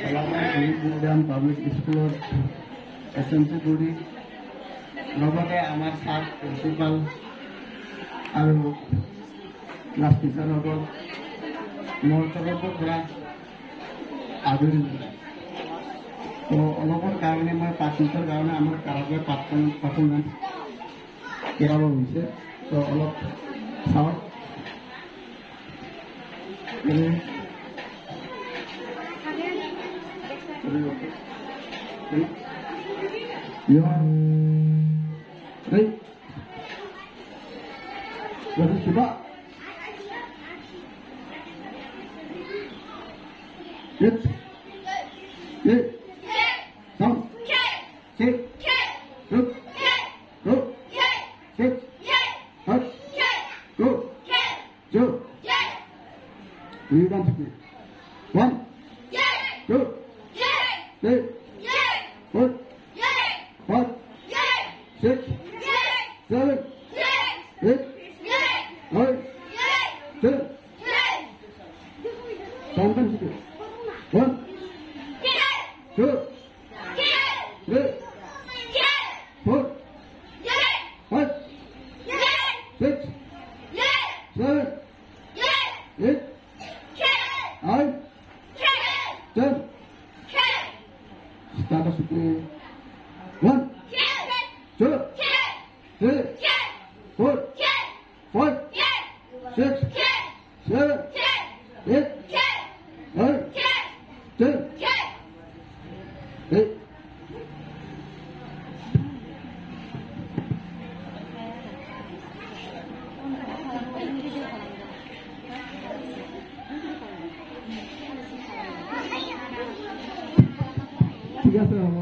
কলাবাৰ public স্কুলত S M C কৰি, লগতে আমাৰ ছাৰ প্ৰিন্সিপাল আৰু ক্লাছ টিচাৰসকল, মোৰ তৰফৰ পৰা আদৰণি জনাই। তো অলপৰ কাৰণে মই 5 মিনিটৰ কাৰণে আমাৰ কাৰাগে পাৰফৰ্মেঞ্চ কৰাব হৈছে। তো অলপ চাওক। Three, three, Shiva. 1, 2, 3, 4, 5, 6, 7, 8, 9, 10. 1, 2, 3, 4, 5, 6, 7, 8, 9, 10. 10, 1, 2, 3, 4, 5, 6, 7, 8, 9, 10. Start us with 1, 2, 3, 4, 5, 6, 7, 8, 9, 10. 8. ঠিক আছে, হ'ব।